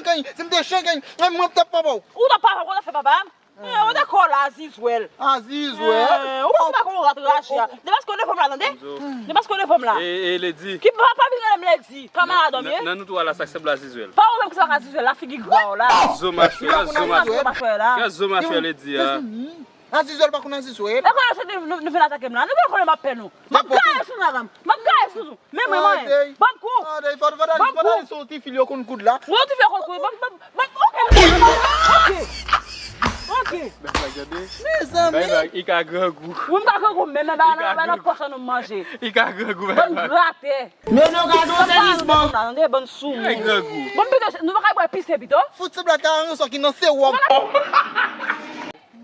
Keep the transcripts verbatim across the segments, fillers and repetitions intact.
Shanghai, si m te Shanghai, mwen, mwen t ap papa w. Ou t ap papa, ou t ap fè papa m? Eh, ou dakò la, Azizwèl. Azizwèl? Eh, ou pa konn rat raje a. Depaske w leve m la, tande? Depaske w leve m la. E, e, Lady. Ki pa, pa vin rele m Lady. Kamarad w m ye. Nan, nan nou twa la, sa k sanble Azizwèl. Pa ou menm ki sanble Azizwèl la, figi gra w la. Zo machwè, zo machwè. Zo machwè Lady a. Azizwèl pa konn Azizwèl. E konnen se nou, nou vin atake m la. Nou pa konnen m ap pè nou. M ap gaye sou nou, m ap gaye sou nou. Men mwen, mwen. Ban m kou. Ban m kou. Fò, fò, fò, fò, fò, fò, ti fi yo konn koud la. Mwen, ti fi yo konn koud. Ban m, ban m, ban m, ok. Ok. Ok. Mezanmi. I ka grangou. Wi, m ka grangou, men, men, ba, ba, ba, nan pòch an nou manje. I ka grangou. Ban m grate. Men nou gade yon selisman. Tande, ban m sou. I ka grangou. Bon, pito, nou pa ka bwè pise pito. Fout se blag a, yon sò ki nan sewòm.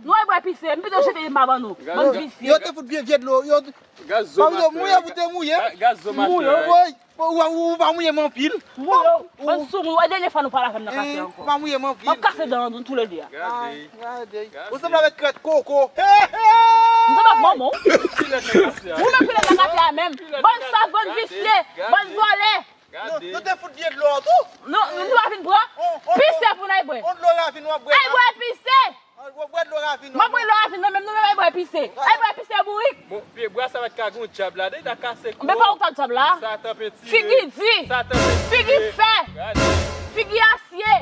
Nou ay bwè pise, m pito jete m pa ban nou. Ban visye. Yo te fout vye, vye dlo. Yo, Gaz zo machwè. Mouye pou te mouye. Gaz zo machwè. Woy, ou, ou, ou pa mouye m anpil. Mouye, ban sou, ou wè dènye fwa nou pale avè m nan katye ankò. Ou pa mouye m anpil. M ap kase dan nou toulède a. Gade. Ou sanble avèk krèt koko. M sanble ak manman w. Ou menm kilè nan katye a menm. Bann sòs, bann visye, bann vòlè. Nou, nou te fout vye dlo an tou. Nou, nou pa vin pran. Pise pou n ay bwè. On dlo ravin w ap bwè. Ay bwè pise. Bwè dlo ravin. M ap bwè dlo ravin nan, menm nou menm ay bwè pise. Ay bwè pise bourik. Bon, pye bwa sa mèt ka gon djab la, de ta kase kou. Men pa ou ta djab la. Satan penti. Figi di. Satan penti. Figi fè. Gade. Figi asye.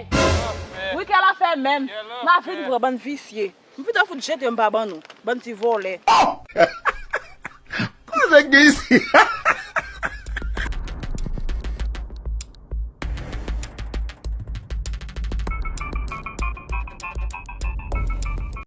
Wi, kè la fè menm. N a vin pran bann visye. M pito fout jete m pa ban nou. Bann ti vòlè. Kote nèg gen isi?